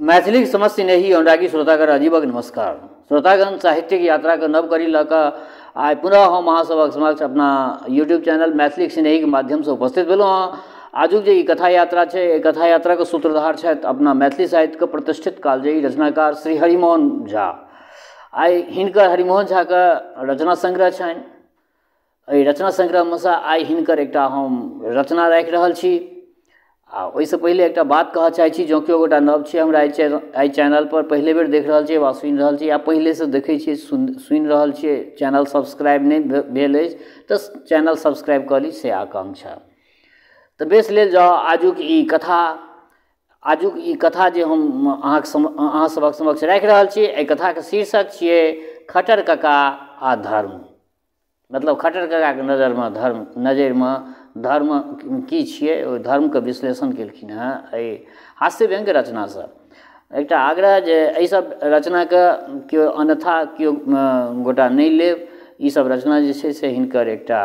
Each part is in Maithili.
मैथिलीक समस्त स्नेही अनुरागी श्रोतागण अजीबक नमस्कार। श्रोतागण, साहित्यिक यात्राके नव कड़ी लऽ कऽ आइ पुनः हम अहाँसभक समक्ष अपना यूट्यूब चैनल मैथिलीक स्नेहीके माध्यमसँ उपस्थित भेलहुँ हँ। आजुक जे ई कथा यात्रा छै, एहि कथा यात्राके सूत्रधार छथि अपना मैथिली साहित्यके प्रतिष्ठित कालजयी रचनाकार श्री हरिमोहन झा। आइ हिनकर हरिमोहन झाके रचना संग्रह छनि। एहि रचना संग्रहमे सँ आइ हिनकर एकटा हम रचना राखि रहल छी। आ ओहिसँ पहिले एकटा बात कहऽ चाहै छी, जँ केओ गोटा नव छी हमरा एहि चैनलपर पहिले बेर देख रहल छियै वा सुनि रहल छी या पहिलेसँ देखै छियै सुनि रहल छियै, चैनल सब्सक्राइब नहि भेल अछि तऽ चैनल सब्सक्राइब कऽ ली, से आकांक्षा। तऽ बेस, लेल जाउ आजुक ई कथा। आजुक ई कथा जे हम अहाँ सभक समक्ष राखि रहल छी, एहि कथाके शीर्षक छियै खटर कका आ धर्म। मतलब खटर ककाके नजरमे धर्म, नजरिमे धर्म की छियै, ओहि धर्मके विश्लेषण केलखिन हेँ एहि हास्य व्यङ्ग्य रचनासँ। एकटा आग्रह जे एहिसब रचनाके केओ अन्यथा केओ गोटा नहि लेब। ईसब रचना जे छै से हिनकर एकटा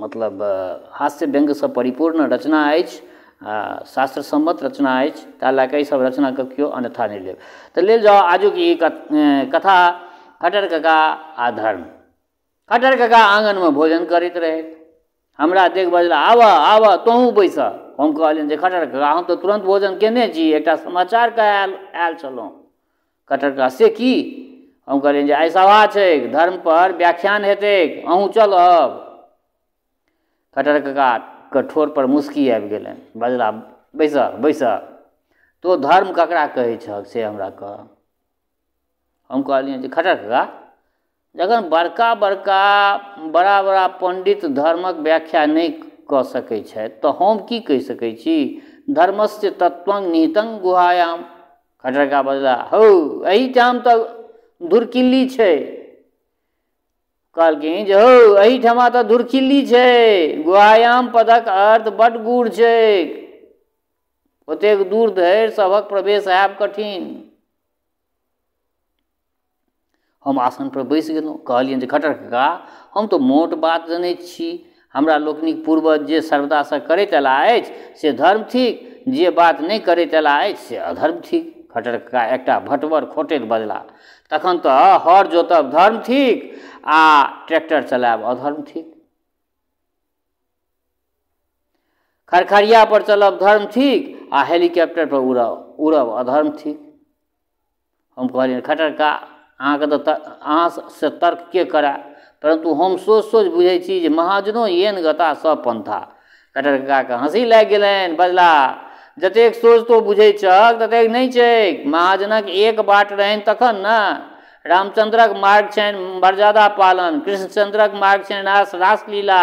मतलब हास्य व्यङ्ग्यसँ परिपूर्ण रचना अछि, शास्त्र सम्मत रचना अछि, ताहि लए कऽ एहिसब रचनाके केओ अन्यथा नहि लेब। तऽ लेल जाउ आजुक ई कथा खटर कका आ धर्म। खटर कका आङनमे भोजन करैत रहथि। हमरा देख बजला, आबऽ आबऽ, तोहूँ बैसऽ। हम कहलियनि जे खटर कका, हम तऽ तुरन्त भोजन केने छी, एकटा समाचार कऽ आयल छलहुँ। खटर कका, से की? हम कहलियनि जे आइ सभा छै, धर्मपर व्याख्यान हेतैक, अहूँ चलब। खटर ककाके ठोरपर मुस्की आबि गेलनि। बजला, बैसऽ बैसऽ, तोँ धर्म ककरा कहै छहक से हमरा कह। हम कहलियनि जे खटर कका, जखन बड़का बड़का बड़ा बड़ा पण्डित धर्मक व्याख्या नहि कऽ सकै छथि तऽ हम की कहि सकै छी? धर्मस्य तत्वं निहितं गुहायाम। खटर कका बजला, हौ, एहिठाम तऽ धुरकिल्ली छै। कहलखिन जे हौ, एहिठमा तऽ धुरखिल्ली छै, गुहायाम पदक अर्थ बड्ड गूढ़ छै, ओतेक दूर धरि सभक प्रवेश हैब कठिन। हम आसनपर बैसि गेलहुँ। कहलियनि जे खटर कका, हम तऽ मोट बात जनैत छी। हमरा लोकनिक पूर्वज जे सर्वदासँ करैत अयलाह अछि से धर्म थिक, जे बात नहि करैत अयलाह अछि से अधर्म थिक। खटर कका एकटा भटवर खोटैत बजला, तखन तऽ हर जोतब धर्म थिक आ ट्रैक्टर चलायब अधर्म थिक, खरखरिया पर चलब धर्म थिक आ हेलीकॉप्टर पर उड़ब अधर्म थिक। हम कहलियनि, खटर कका, अहाँके तऽ अहाँसँ तर्क के करए, परन्तु हम सोझ सोझ बुझै छी जे महाजनो येन गता सब पन्था। खटर ककाके हँसी लागि गेलनि। बजला, जतेक सोझ तो बुझै छहक ततेक नहि छै। महाजनक एक बाट रहनि तखन ने। रामचन्द्रक मार्ग छनि मर्यादा पालन, कृष्णचन्द्रक मार्ग छनि रासलीला,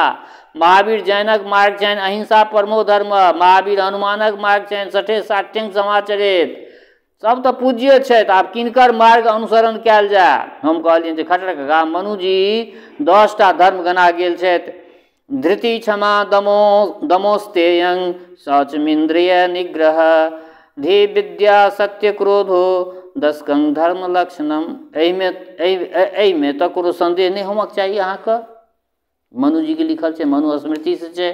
महावीर जैनक मार्ग छनि अहिंसा परमो धर्म, महावीर हनुमानक मार्ग छनि सठे साठ्यंग समाचरित। सब तऽ पूज्य छथि, आब किनकर मार्ग अनुसरण कयल जाय? हम कहलियनि जे खटर कका, मनुजी 10टा धर्म गना गेल छथि। धृति क्षमा दमो दमोस्तेयं शौचमिन्द्रिय निग्रह धी विद्या सत्य क्रोधो दशकं धर्म लक्षणम। एहिमे तऽ कोनो सन्देह नहि होमक चाही अहाँके। मनुजीके लिखल छै, मनुस्मृतिसँ छै।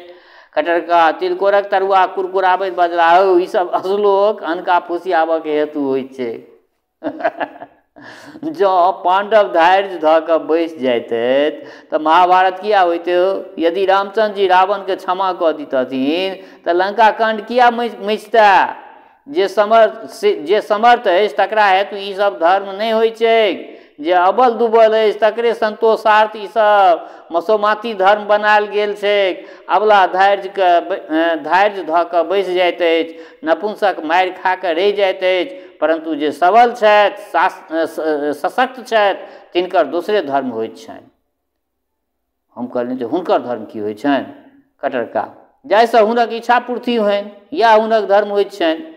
खटर कका तिलकोरक तरुआ कुरकुराबैत बजला, हौ, ईसब अश्लोक अनका फुसियाबऽके हेतु होइ छै। जँ पाण्डव धैर्य धऽ कऽ बैसि जैतथि तऽ महाभारत किया होइतै? यदि रामचन्द्र जी रावणके क्षमा कऽ दितथिन तऽ लंका काण्ड किया मचितै? जे समर्थ अछि तकरा हेतु ईसब धर्म नहि होइ छै, जे अबल दुबल अछि तकरे सन्तोषार्थ ईसब मसोमाती धर्म बनायल गेल छै। अबला धैर्य धऽ कऽ बैसि जाइत अछि, नपुंसक मारि खा कऽ रहि जाइत अछि, परन्तु जे सबल छथि, सशक्त छथि, तिनकर दोसरे धर्म होइत छनि। हम कहलियनि जे हुनकर धर्म की होइ छनि? खटर कका, जाहिसँ हुनक इच्छा पूर्ति होइन, इएह हुनक धर्म होइत छनि।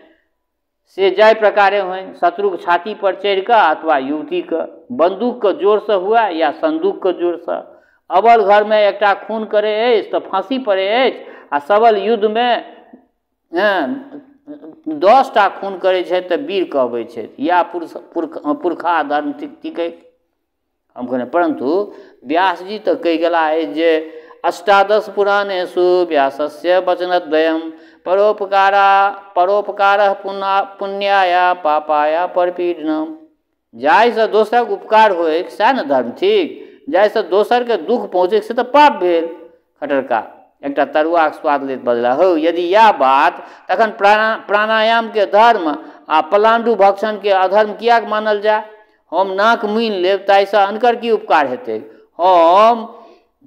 से जाहि प्रकारे होइन, शत्रुके छाती पर चढ़ि कऽ अथवा युवतीके, बन्दूकके जोरसँ हुए या सन्दूकके जोरसँ। अबल घरमे एकटा खून करै अछि तऽ फाँसी पड़ै अछि आ सबल युद्धमे 10टा खून करै छथि तऽ वीर कहबै छथि। इएह पुरखा धर्म थिकै। हम कहलियै, परन्तु व्यासजी तऽ कहि गेला अछि जे अष्टादश पुराणेषु व्यासस्य वचनद्वयं परोपकारः पुण्याय पापाय परपीडनम्। जाहिसँ दोसरक उपकार होय सएह ने धर्म थिक, जाहिसँ दोसरके दुःख पहुँचै से तऽ पाप भेल। खट्टर कका एकटा तरुआके स्वाद लैत बजला, हौ यदि इएह बात तखन प्राणायामके धर्म आ पलाण्डु भक्षणके अधर्म किएक मानल जाय? हम नाक मुनि लेब ताहिसँ अनकर की उपकार हेतै? हम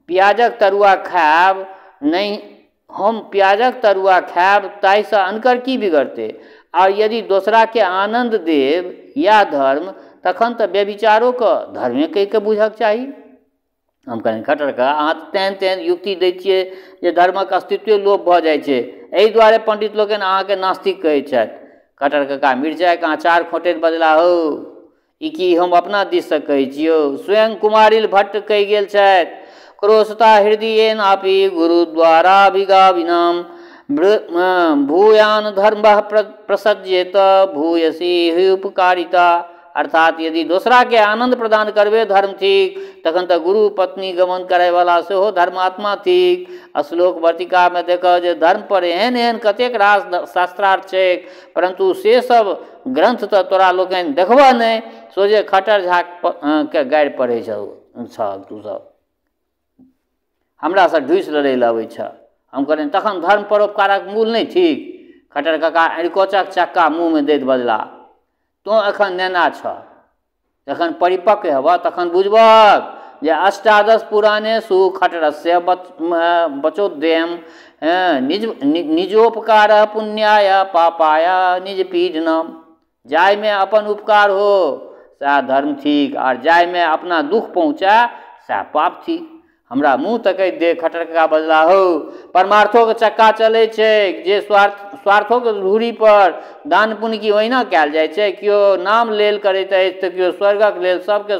प्याजक तरुआ खायब नहि, हम प्याजक तरुआ खायब ताहिसँ अनकर की बिगड़तै? आ यदि दोसराके आनन्द देब इएह धर्म, तखन तऽ व्यभिचारोके धर्मे कहिके बुझक चाही। हम कहलियनि खट्टर कका अहाँ तऽ तेहन तेहन युक्ति दै छियै जे धर्मक अस्तित्वे लोप भऽ जाइ छै, एहि दुआरे पण्डित लोकनि अहाँके नास्तिक कहै छथि। खट्टर कका मिरचाइके अँचार खोँटैत बजला, हौ ई की हम अपना दिससँ कहै छियौ, स्वयं कुमारिल भट्ट कहि गेल छथि, क्रोशता हृदयेन आपि गुरुद्वाराभिगामिनां भूयान धर्मः प्रसज्येत भूयसी हि उपकारिता। अर्थात यदि दोसराके आनन्द प्रदान करबे धर्म थिक, तखन तऽ गुरु पत्नी गमन करयवला सेहो धर्मात्मा थिक। श्लोक वर्तिकामे देखह जे धर्म पर एहन एहन कतेक रास शास्त्रार्थ छै, परन्तु से सब ग्रन्थ तऽ तोरा लोकनि देखबह नहि, सोझे खट्टर झा के गारि पढ़ै छह तू सब, हमरासँ ढूसि लड़ै लए अबै छह। हम कहलियनि तखन धर्म परोपकारक मूल नहि थिक? खट्टर कका अरिकोचक चक्का मुँहमे दैत बजला, तोँ एखन नेना छह, जखन परिपक्व हेबह तखन बुझबह जे अष्टादश पुराणेषु खटरस्य बचोद्यम निजोपकार पुण्याय पापाय निज पीडनम। जाहिमे अपन उपकार हो सएह धर्म थिक, आर जाहिमे अपना दुख पहुँचाय सएह पाप थिक। हमरा मुँह तकैत देख खट्टर कका बजला, हौ परमार्थोके चक्का चलै छै, जे स्वार्थोके धूरी पर दान पुण्य की ओहिना कयल जाइ छै? केओ नाम लेल करैत अछि तऽ केओ स्वर्गक लेल, सबके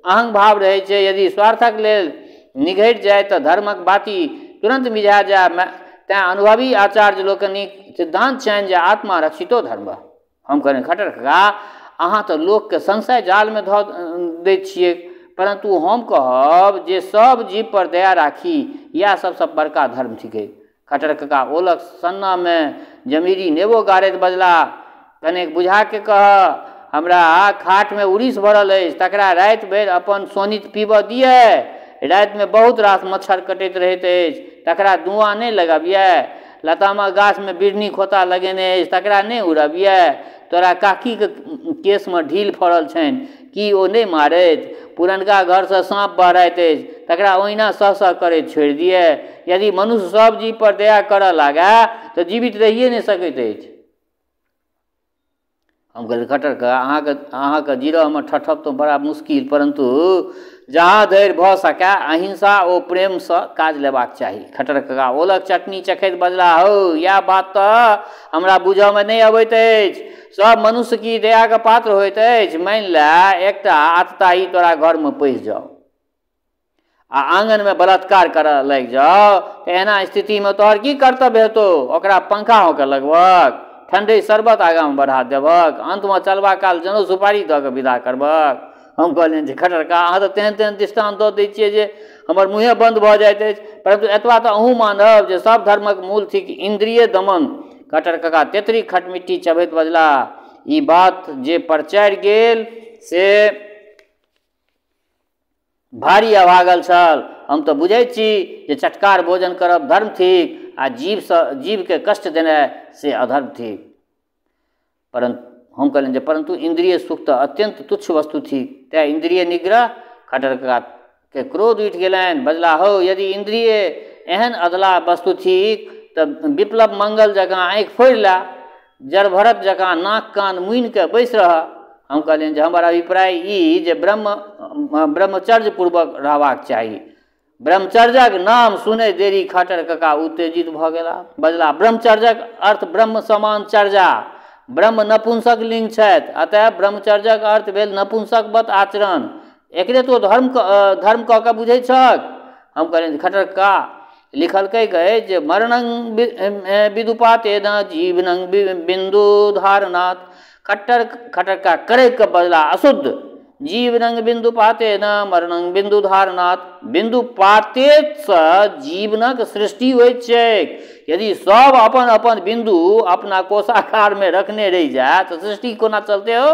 अहं भाव रहै छै। यदि स्वार्थक लेल निघटि जाय तऽ धर्मक बाती तुरन्त मिझा जाय। तैँ अनुभवी आचार्य लोकनिक सिद्धान्त छनि जे आत्मा रक्षितो धर्म। हम कहलियनि खट्टर कका अहाँ तऽ लोकके संशय जालमे धऽ दै छियै, परन्तु हम कहब जे सब जीव पर दया राखी, इएह सबसँ बड़का धर्म थिकै। खट्टर कका ओलक सन्नामे जमीरी नेबो गारैत बजला, कनेक बुझाके कह, हमरा खाटमे उड़ीस भरल अछि, तकरा राति भरि अपन सोनित पीबऽ दियै? रातिमे बहुत रास मच्छर कटैत रहैत अछि, तकरा धुआँ नहि लगबियै? लतामा गाछमे बिढ़नी खोता लगेने अछि, तकरा नहि उड़बियै? तोरा काकीके केशमे ढील फड़ल छनि, की ओ नहि मारैत? पुरनका घरसँ साँप बहराइत अछि, तकरा ओहिना सह सह करैत छोड़ि दियै? यदि मनुष्य सब जीव पर दया करऽ लागए तऽ जीवित रहिए नहि सकैत अछि। हम कहलियै खट्टर कका अहाँके जिरहमे ठठब तऽ बड़ा मुश्किल, परन्तु जहाँ धरि भऽ सकए अहिंसा ओ प्रेमसँ काज लेबाक चाही। खट्टर कका ओलक चटनी चखैत बजला, हौ इएह बात तऽ हमरा बुझऽमे नहि अबैत अछि। सब मनुष्य की दयाके पात्र होइत अछि? मानि लए एकटा आतताही तोरा घरमे पैसि जाउ आ आँगनमे बलात्कार करऽ लागि जाउ, तऽ एहना स्थितिमे तोहर की कर्तव्य हेतौ? ओकरा पंखा होके लगबक, ठण्डे शरबत आगाँमे बढ़ा देबक, अन्तमे चलबा काल जनउ सुपारी दऽ कऽ विदा करबक? हम कहलियनि जे खट्टर कका अहाँ तऽ तेहन तेहन दृष्टान्त दऽ दै छियै जे हमर मुँहे बन्द भऽ जाइत अछि, परन्तु एतबा तऽ अहूँ मानब जे सब धर्मक मूल थिक इन्द्रिय दमन। खट्टर कका तेतरी खटमिट्टी चबैत बजला, ई बात जे परचारि गेल से भारी अभागल छल। हम तऽ बुझै छी जे चटकार भोजन करब धर्म थिक आ जीवसँ जीवके कष्ट देनाइ से अधर्म थिक। परन्तु हम कहलियनि जे परन्तु इन्द्रिय सुख तऽ अत्यन्त तुच्छ वस्तु थिक, तेँ इन्द्रिय निग्रह। खट्टर ककाके क्रोध उठि गेलनि, बजला, हौ यदि इन्द्रिय एहन अधलाह वस्तु थिक तऽ विप्लव मंगल जकाँ आँखि फोड़ि लए, जड़भरत जकाँ नाक कान मुनिके बैसि रह। हम कहलियनि जे हमर अभिप्राय ई जे ब्रह्मचर्य पूर्वक रहबाक चाही। ब्रह्मचर्यक नाम सुनै देरी खट्टर कका उत्तेजित भऽ गेला, बजला, ब्रह्मचर्यक अर्थ ब्रह्म समान चर्या, ब्रह्म नपुंसक लिंग छथि, अतः ब्रह्मचर्यक अर्थ भेल नपुंसकवत आचरण। एकरे तो धर्म कऽ कऽ बुझै छक? हम कहलियनि खट्टर कका लिखलकै कहै जे मरणं विदुपातेन जीवनं बिन्दु धारणात्। खट्टर कका करैक कऽ बजला, अशुद्ध, जीवनंग बिन्दु पाते न मरणंग बिन्दु धारणात्। बिन्दु पातेसँ जीवनक सृष्टि होइत छैक। यदि सब अपन अपन बिन्दु अपना कोषागारमे रखने रहि जाय तऽ सृष्टि कोना चलते हो?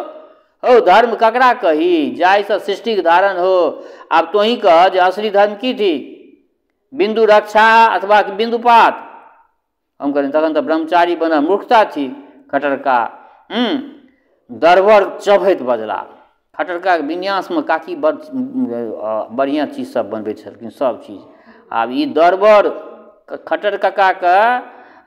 हौ, धर्म ककरा कही जाहिसँ सृष्टिक धारण हो? आब तोही कह जे असली धर्म की थिक, बिन्दु रक्षा अथवा बिन्दुपात? हम कहलियनि तखन तऽ ब्रह्मचारी बनब मूर्खता थिक। खट्टर कका दरबर चबैत बजला। खट्टर ककाके विन्यासमे काकी बड़ बढ़िआँ चीज सब बनबै छलखिन, सब चीज। आब ई दरबर खट्टर ककाके,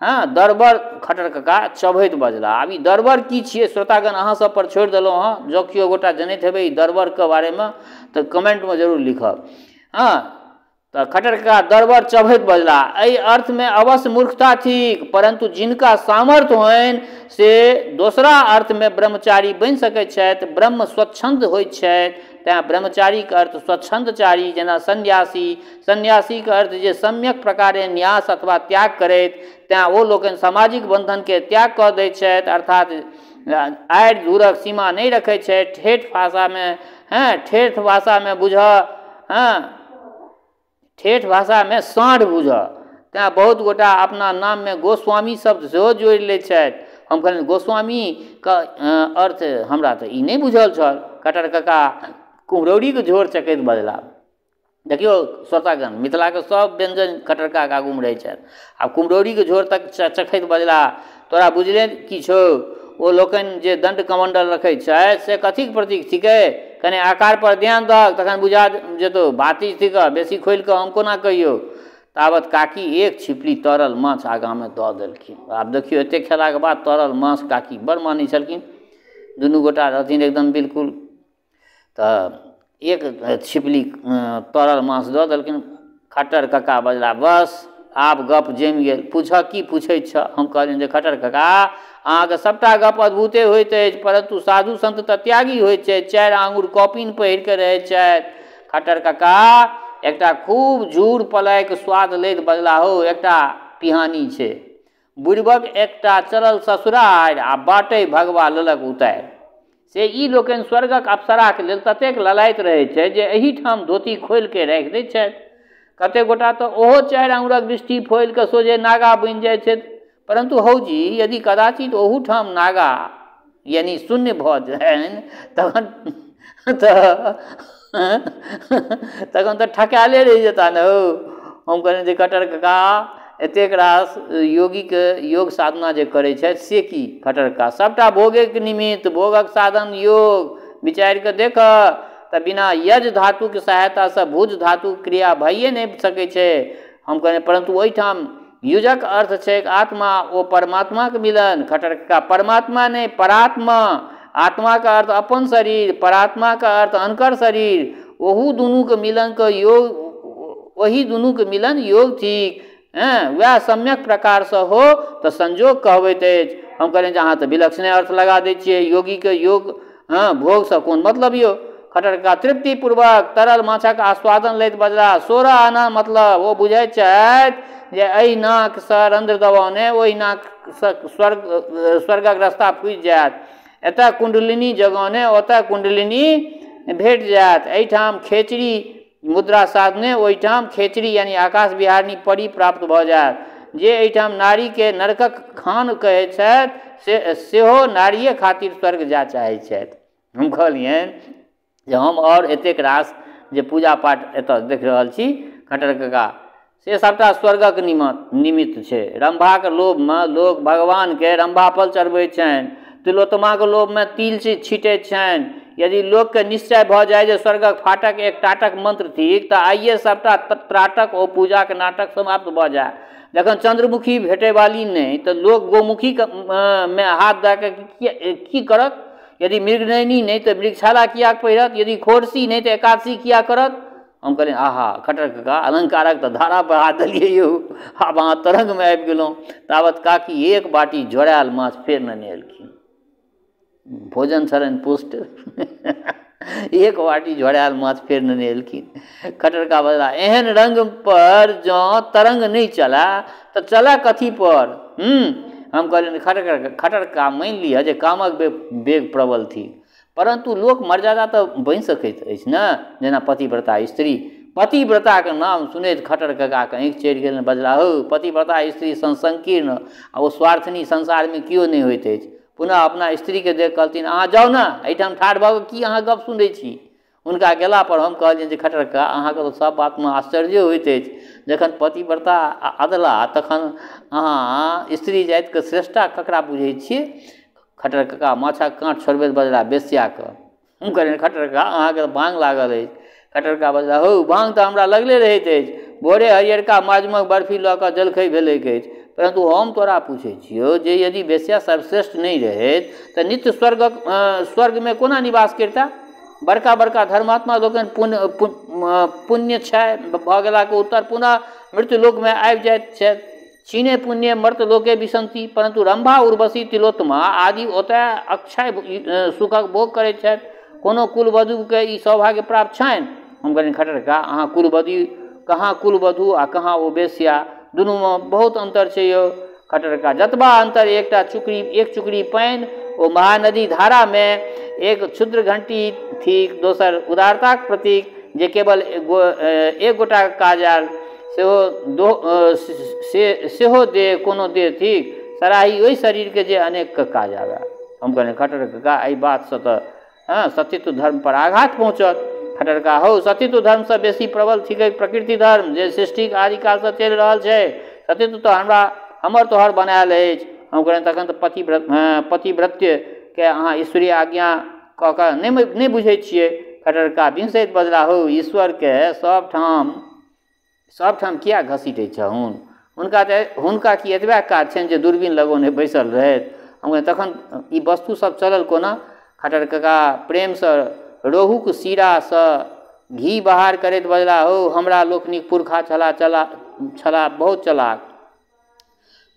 हँ, दरबर खट्टर कका चबैत बजला। आब ई दरबर की छियै श्रोतागण, अहाँ सब पर छोड़ि देलहुँ हँ। जँ केओ गोटा जनैत हेबै ई दरबरके बारेमे तऽ कमेंटमे जरूर लिखब। हँ, तऽ खट्टर कका दरबर चबैत बजला, एहि अर्थमे अवश्य मूर्खता थिक, परन्तु जिनका सामर्थ्य होइन से दोसरा अर्थमे ब्रह्मचारी बनि सकैत छथि। ब्रह्म स्वच्छन्द होइत छथि, तेँ ब्रह्मचारीके अर्थ स्वच्छन्दचारी, जेना सन्यासी। सन्यासीके अर्थ जे सम्यक प्रकारे न्यास अथवा त्याग करैत, तेँ ओ लोकनि सामाजिक बन्धनके त्याग कऽ दैत छथि, अर्थात आड़ि धूरक सीमा नहि रखैत छथि। ठेठ भाषामे, हँ, ठेठ भाषामे बुझऽ, हँ, ठेठ भाषामे साँढ़ बुझऽ। तेँ बहुत गोटा अपना नाममे गोस्वामी शब्द सेहो जोड़ि लै छथि। हम कहलियनि गोस्वामीके अर्थ हमरा तऽ ई नहि बुझल छल। खट्टर कका कुम्हरौरीके झोर चखैत बजला। देखियौ श्रोतागण, मिथिलाके सब व्यञ्जन खट्टर ककाके आगूमे रहै छथि। आब कुम्हरौरीके झोर तक चखैत बजला, तोरा बुझले की छौ, ओ लोकनि जे दण्ड कमण्डल रखै छथि से कथीके प्रतीक थिकै? कने आकार पर ध्यान दहक तखन बुझा जेतौ। भातिज थिक, बेसी खोलि कऽ हम कोना कहियौ? ताबत काकी एक छिपली तरल माछ आगाँमे दऽ देलखिन। आब देखियौ, एतेक खेलाके बाद तरल माछ काकी बड़ मानै छलखिन। दुनू गोटा रहथिन एकदम बिल्कुल। तऽ एक छिपली तरल माछ दऽ देलखिन। खट्टर कका बजला, बस आब गप जमि गेल, पूछऽ की पूछै छऽ? हम कहलियनि जे खट्टर कका, अहाँके सभटा गप अद्भुते होइत अछि, परन्तु साधु संत तऽ त्यागी होइत छै, 4 आङ्गुर कॉपिन पहिर कऽ रहै छथि। खट्टर कका एकटा खूब झूर पलाइके स्वाद लैत बजला, हौ, एकटा पिहानी छै, बुड़िबक एकटा चलल ससुरारि आ बाटै भगवा लेलक उतारि। से ई लोकनि स्वर्गक अप्सराके लेल ततेक ललायत रहै छै जे एहिठाम धोती खोलिके राखि दै छथि। कतेक गोटा तऽ ओहो 4 आङ्गुरक दृष्टि फोलि कऽ सोझे नागा बनि जाइ छथि। परन्तु हौ जी, यदि कदाचित ओहूठाम नागा यानि शून्य भऽ जानि तखन तऽ ठकायले रहि जेता ने हौ। हम कहलियनि जे खट्टर कका, एतेक रास योगीके योग साधना जे करै छथि से की? खट्टर कका, सभटा भोगेके निमित्त, भोगक साधन योग। विचारि कऽ देखऽ तऽ बिना यज धातुके सहायतासँ भुज धातु क्रिया भइए नहि सकै छै। हम कहलियनि परन्तु ओहिठाम युजक अर्थ छैक आत्मा ओ परमात्माके मिलन। खट्टर कका, परमात्मा नहि, परात्मा। आत्माके अर्थ अपन शरीर, परात्माके अर्थ अनकर शरीर। ओहू दुनूके मिलनके योग, ओही दुनूके मिलन योग थिक। हँ, वएह सम्यक प्रकारसँ हो तऽ संयोग कहबैत अछि। हम कहलियनि जे अहाँ तऽ विलक्षणे अर्थ लगा दै छियै, योगीके योग, हँ, भोगसँ कोन मतलब यौ? खट्टर कका तृप्तिपूर्वक तरल माछक आस्वादन लैत बजला, 16 आना मतलब। ओ बुझै छथि जे एहि नाकसँ रन्ध्र दबौने ओहि नाकसँ स्वर्गक रास्ता फुजि जायत, एतऽ कुण्डलिनी जगौने ओतऽ कुण्डलिनी भेट जायत, एहिठाम खेचरी मुद्रा साधने ओहिठाम खेचरी यानी आकाश बिहारिणी परी प्राप्त भऽ जायत। जे एहिठाम नारीके नरकक खान कहै छथि से सेहो नारिये खातिर स्वर्ग जाय चाहै छथि। हम कहलियनि जे हम आओर एतेक रास जे पूजा पाठ एतऽ देख रहल छी खट्टर कका, से सभटा स्वर्गक निमित्त छै। रम्भाके लोभमे लोक भगवानके रम्भा फल चढ़बै छनि, तिलोत्तमाके लोभमे तिल छिटै छनि। यदि लोकके निश्चय भऽ जाय जे स्वर्गक फाटक एक टाटक मंत्र थिक तऽ आइए सभटा त्राटक ओ पूजाके नाटक समाप्त भऽ जाय। जखन चंद्रमुखी भेटैवाली नहि तऽ लोक गोमुखी मे हाथ दऽ कऽ की करत? यदि मृगनयनी नहि तऽ मृगशाला किया पहिरत? यदि खोरसी नहि तऽ एकादशी किया करत? हम कहलियनि आहा खट्टर कका, अलङ्कारक तऽ धारा बहा देलियै यौ, आब अहाँ तरङ्गमे आबि गेलहुँ। ताबत काकी एक बाटी झोरायल माछ फेर नेने एलखिन। भोजन छलनि पुष्ट। एक बाटी झोरायल माछ फेर नेने एलखिन। खट्टर कका बजला, एहन रङ्ग पर जँ तरङ्ग नहि चलए तऽ चलए कथी पर? हम कहलियनि खट्टर कका, मानि लिअ जे कामक वेग प्रबल थिक, परन्तु लोक मर्यादा तऽ बनि सकैत अछि ने, जेना पतिव्रता स्त्री। पतिव्रताके नाम सुनैत खट्टर ककाके आँखि चढ़ि गेलनि, बजला, हौ पतिव्रता स्त्री संकीर्ण आ ओ स्वार्थिनी संसारमे केओ नहि होइत अछि। पुनः अपना स्त्रीके देख कहलथिन, अहाँ जाउ ने, एहिठाम ठाढ़ भऽ कऽ की अहाँ गप सुनै छी? हुनका गेला पर हम कहलियनि जे खट्टर कका अहाँके तऽ सब बातमे आश्चर्ये होइत अछि, जखन पतिव्रता अदला तखन अहाँ स्त्री जातिके श्रेष्ठता ककरा बुझै छियै? खट्टर कका माछक काँट छोड़बैत बजला, बेश्याके। हम कहलियनि, खट्टर कका अहाँके तऽ भाँग लागल अछि। खट्टर कका बजला, हौ भाँग तऽ हमरा लगले रहैत अछि, भोरे हरियरका माजमक बर्फी लऽ कऽ जलखै भेलैक अछि, परन्तु हम तोरा पूछै छियौ जे यदि वेश्या सर्वश्रेष्ठ नहि रहैत तऽ नित्य स्वर्गमे कोना निवास करिता? बड़का बड़का धर्मात्मा लोकनि पुण्य क्षय भऽ गेलाके उत्तर पुनः मृत्युलोकमे आबि जाइत छथि। क्षीणे पुण्ये मर्तलोके विसन्ति, परन्तु रम्भा उर्वशी तिलोत्तमा आदि ओतय अक्षय सुखक भोग करैत छथि। कोनो कुलवधूके ई सौभाग्य प्राप्त छनि? हम कहलियनि, खट्टर कका अहाँ कुलवधू कहाँ कुलवधू आ कहाँ ओ वेश्या, दुनूमे बहुत अन्तर छै यौ। खट्टर कका, जतबा अन्तर एक चुकड़ी पानि ओ महानदी धारामे एक क्षुद्र घंटी थिक, दोसर उदारताक प्रतीक जे केवल एक गोटाके काज आयल सेहो देह कोनो देह थिक, सराही ओहि शरीरके जे अनेकके काज आबय। हम कहलियनि, खट्टर कका एहि बातसँ तऽ सतीत्व धर्म पर आघात पहुँचत। खट्टर कका, हौ सतीत्व धर्मसँ बेसी प्रबल थिकै प्रकृति धर्म जे सृष्टिक आदिकालसँ चलि रहल छै। सतीत्व तऽ हमर तोहर बनायल अछि। हम कहलियनि, तखन तऽ पतिव्रत्यके अहाँ ईश्वरीय आज्ञा कऽ कऽ नहि बुझै छियै? खट्टर कका बिंसैत बजला, हौ ईश्वरके सबठाम किया घसीटै छहुन? हुनका की एतबा काज छनि जे दूरबीन लगौने बैसल रहथि? हम कहलियनि, तखन ई वस्तु सब चलल कोना? खट्टर कका प्रेमसँ रोहुक सीरासँ घी बहार करैत बजला, हौ हमरा लोकनिक पुरखा छला बहुत चलाक,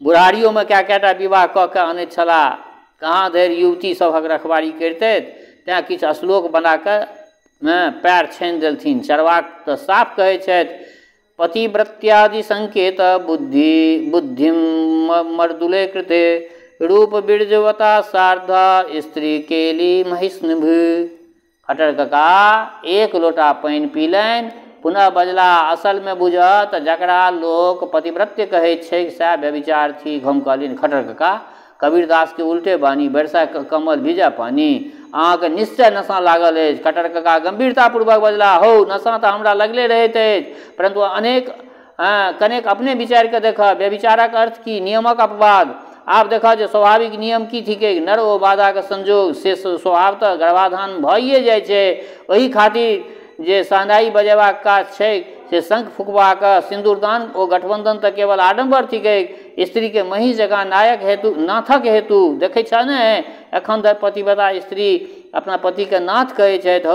बुढ़ारियोमे कए कएटा विवाह कऽ कऽ अनैत छलाह, कहाँ धरि युवती सभक रखवारी करितथि, तेँ किछु श्लोक बना कऽ पैर छानि देलथिन। चरवाक तऽ साफ कहै छथि, पतिव्रत्यादि संकेत बुद्धिम मर्दुले कृते रूप बीर्जवता सार्धा स्त्री केली महिष्णभ। खट्टर कका एक लोटा पानि पीलनि, पुनः बजला, असलमे बुझह तऽ जकरा लोक पतिव्रत्य कहैत छै सएह व्यभिचार थिक। हम कहलियनि, खट्टर कका कबीरदासके उल्टे बानी, बरसा कमल भीजा पानी, अहाँके निश्चय नशा लागल अछि। खट्टर कका गम्भीरतापूर्वक बजला, हौ नशा तऽ हमरा लगले रहैत अछि, परन्तु कनेक अपने विचारि कऽ देखह, व्यभिचारक अर्थ की? नियमक अपवाद। आब देखह जे स्वाभाविक नियम की थिकै? नर ओ मादाके संयोग से स्वभावतः गर्भाधान भइए जाइ छै। ओहि खातिर जे शहनाइ बजेबाक काज छै से शंख फुकबाक, सिन्दूरदान ओ गठबन्धन तऽ केवल आडम्बर थिकै। स्त्रीके मही जकाँ नायक हेतु नाथक हेतु देखै छह ने, एखन धरि पतिव्रता स्त्री अपना पतिके नाथ कहै छथि।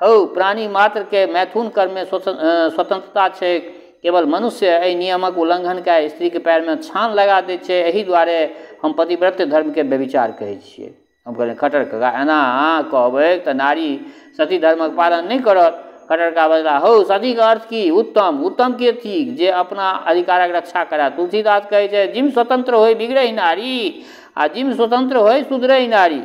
हौ प्राणी मात्रके मैथुन कर्ममे स्वतंत्रता छै, केवल मनुष्य एहि नियमक उल्लंघन कए स्त्रीके पैरमे छान लगा दैत छै। एहि दुआरे हम पतिव्रत्य धर्मके व्यभिचार कहै छियै। हम कहलियनि, खट्टर कका एना कहबै तऽ नारी सती धर्मक पालन नहि करत। खट्टर कका बजला, हौ सतीके अर्थ की? उत्तम। उत्तम के थिक? जे अपना अधिकारक रक्षा करए। तुलसीदास कहै छै, जिम स्वतंत्र होय बिगड़ै नारी आ जिम स्वतंत्र होय सुधरै नारी।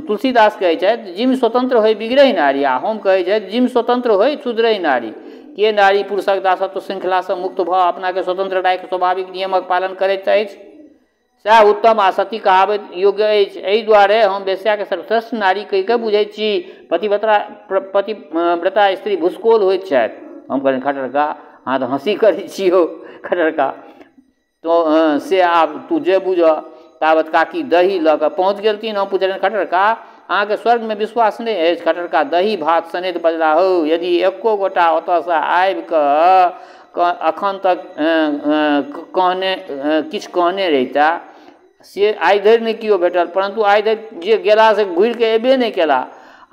तुलसीदास कहै छथि जिम स्वतंत्र होय बिगड़ै नारी, आ हम कहै छथि जिम स्वतंत्र होय सुधरै नारी। के नारी पुरुषक दासत्व श्रृंखलासँ मुक्त भऽ अपनाके स्वतंत्र राखि स्वाभाविक नियमक पालन करैत अछि सएह उत्तम आ सती कहाबैत योग्य अछि। एहि दुआरे हम वेश्याके सर्वश्रेष्ठ नारी कहि कऽ बुझै छी। पतिव्रता स्त्री भुसकोल होइत छथि। हम कहलियनि, खट्टर कका अहाँ तऽ हँसी करै छी हौ। खट्टर कका तो से आब तू जे बुझह। तावत काकी दही लऽ कऽ पहुँच गेलथिन। हम पुछलियनि, खट्टर कका अहाँके स्वर्गमे विश्वास नहि अछि? खट्टर कका दही भात सनेत बजला, हौ यदि एको गोटा ओतयसँ आबि कऽ एखन तक किछु कहने रहिता से आइ धरि नहि केओ भेटल, परन्तु आइ धरि जे गेला से घुरिके अयबे नहि केला,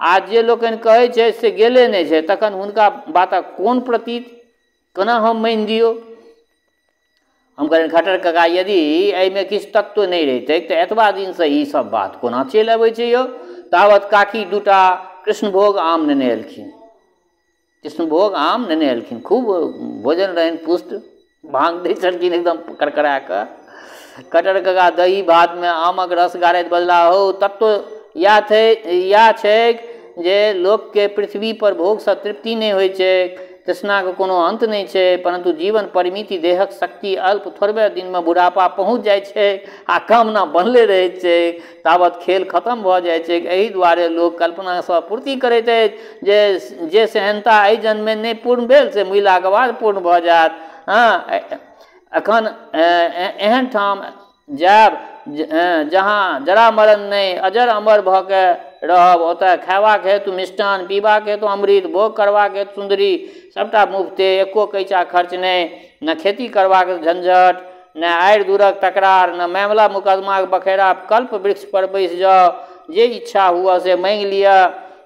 आ जे लोकनि कहै छै से गेले नहि छै, तखन हुनका बातक कोन प्रतीत, कोना हम मानि दियौ? हम कहलियनि, खट्टर कका यदि एहिमे किछु तत्व नहि रहितै तऽ एतबा दिनसँ ई सब बात कोना चलि अबै छै यौ? तावत काकी दूटा कृष्णभोग आम नेने एलखिन। कृष्णभोग आम नेने एलखिन, खूब भोजन रहनि पुष्ट, भाँग दै छलखिन एकदम करकरा कऽ। खट्टर कका दही भातमे आमक रस गारैत बजला, हौ तत्व इएह छैक जे लोकके पृथ्वी पर भोगसँ तृप्ति नहि होइ छै, तृष्णाके कोनो अन्त नहि छै, परन्तु जीवन परिमिति, देहक शक्ति अल्प, थोड़बे दिनमे बुढ़ापा पहुँच जाइ छै आ कामना बनले रहै छै, ताबत खेल खतम भऽ जाइ छै। एहि दुआरे लोक कल्पनासँ पूर्ति करैत अछि जे सेहनता एहि जन्ममे नहि पूर्ण भेल से मुइलाके बाद पूर्ण भऽ जायत। हँ, एखन एहन ठाम जायब जहाँ जरा मरण नहि, अजर अमर भऽ के रहब, ओतऽ खयबाक हेतु मिष्टान, पीबाक हेतु अमृत, भोग करबाक हेतु सुन्दरी, सबटा मुफ्ते, एको कैचा खर्च नहि, ने खेती करबाक झंझट, ने आड़ि दूरक तकरार, ने मामला मुकदमाक बखेड़ा। कल्प वृक्ष पर बैस जाउ, जे इच्छा हुए से माँगि लिअ,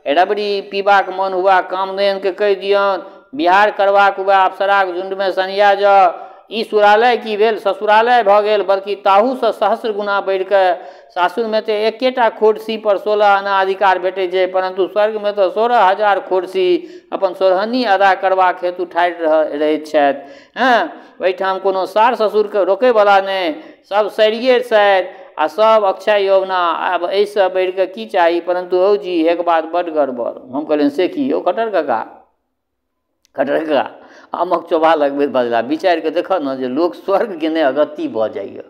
रबड़ी पीबाक मन हुआ कामधेनुके कहि दियौन, बिहार करबाक हुए अप्सराक झुण्डमे सनिया जाउ। ई सुरालय की भेल, ससुरालय भऽ गेल, बल्कि ताहूसँ सहस्र गुणा बढ़िकऽ। सासुरमे तऽ एकेटा खोरसी पर 16 आना अधिकार भेटै छै, परन्तु स्वर्गमे तऽ 16,000 खोरसी अपन सोलहन्नी अदा करबाक हेतु ठाढ़ि रहैत छथि। हँ, ओहिठाम कोनो सार ससुरके रोकैवला नहि, सब सरिये सरि आ सब अक्षय यौवना। आब एहिसँ बढ़िकऽ की चाही? परन्तु हौ जी, एक बात बड्ड गड़बड़। हम कहलियनि से की यौ खट्टर कका? खट्टर कका आमक चोभा लगबैत बजला, विचारि कऽ देखऽ ने जे लोक स्वर्ग गेने अगत्ती भऽ जाइए,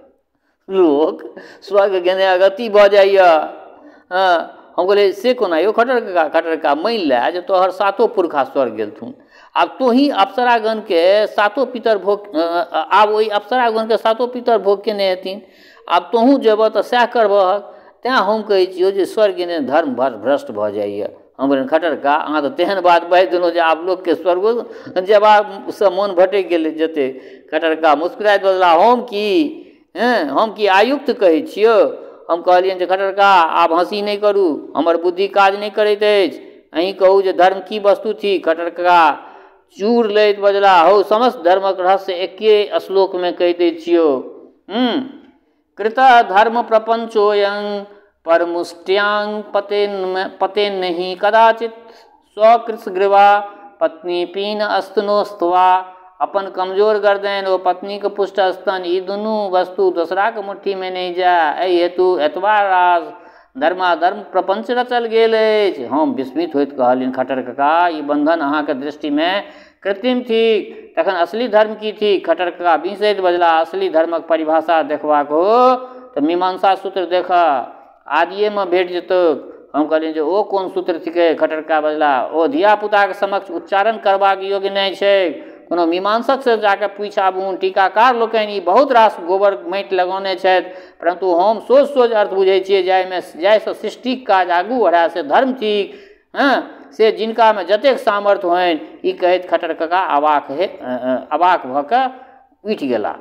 लोक स्वर्ग गेने अगत्ती भऽ जाइए। हँ, हम कहलियै से कोना यौ खट्टर कका? खट्टर कका मानि लए जे तोहर सातो पुरखा स्वर्ग गेलथुन, आब तोही अप्सरागणके सातो पितर भोग, आब ओहि अप्सरागणके सातो पितर भोग केने हेथिन, आब तोहूँ जेबह तऽ सएह करबह। तेँ हम कहै छियौ जे स्वर्ग गेने धर्म भ्रष्ट भऽ जाइए। हम कहलियनि खट्टर कका अहाँ तऽ तेहन बात बाजि देलहुँ जे आब लोकके स्वर्गो जेबासँ मोन भटकि गेलै जेतै। खट्टर कका मुस्कुराइत बजला, हम की हम की आयुक्त कहै छियौ? हम कहलियनि जे खट्टर कका आब हँसी नहि करू, हमर बुद्धि काज नहि करैत अछि, अहीं कहू जे धर्म की वस्तु थी? खट्टर कका चूर लैत बजला, हौ समस्त धर्मक रहस्य एके श्लोकमे कहि दै छियौ। कृत धर्म प्रपंचोयं परमुष्ट्यांग पते नहि कदाचित स्वकृतग्रीवा पत्नी पीन अस्तनोस्तवा। अपन कमजोर गर्दनि ओ पत्नीके पुष्ट स्तन, ई दुनू वस्तु दोसराके मुट्ठीमे नहि जाय, एहि हेतु एतबा रास धर्माधर्म प्रपंच रचल गेल अछि। हम विस्मित होइत कहलियनि, खट्टर कका ई बंधन अहाँके दृष्टिमे कृत्रिम थिक, तखन असली धर्म की थिक? खट्टर कका बिसैत बजला, असली धर्मक परिभाषा देखबाक हो तऽ मीमांसा सूत्र देख, आदिएमे भेट जेतौ। हम कहलियनि जे ओ कोन सूत्र थिकै? खट्टर कका बजला, ओ धियापुताके समक्ष उच्चारण करबाक योग्य नहि छै, कोनो मीमांसकसँ जाकऽ पूछि आबू। टीकाकार लोकनि ई बहुत रास गोबर माटि लगौने छथि, परन्तु हम सोझ सोझ अर्थ बुझै छियै, जाहिमे जाहिसँ सृष्टिक काज आगू बढ़ाए से धर्म थिक। हँ, से जिनकामे जतेक सामर्थ्य होइन। ई कहैत खट्टर कका अवाक भऽ कऽ उठि गेला।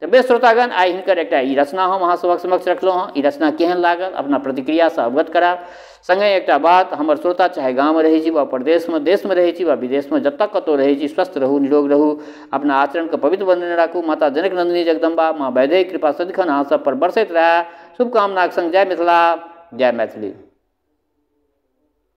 तऽ बेस श्रोतागण, आइ हिनकर एकटा ई रचना हम अहाँ सभक समक्ष रखलहुँ हँ। ई रचना केहन लागल अपना प्रतिक्रियासँ अवगत करायब। सङ्गे एकटा बात, हमर श्रोता चाहे गाममे रहै छी वा परदेशमे, देशमे रहै छी वा विदेशमे, जतऽ कतहु रहै छी, स्वस्थ रहू, निरोग रहू, अपना आचरणके पवित्र बनेने राखू। माता जनक नन्दिनी जगदम्बा माँ वैदेही कृपा सदिखन अहाँ सब पर बरसैत रहए। शुभकामनाक सङ्ग जय मिथिला, जय मैथिली।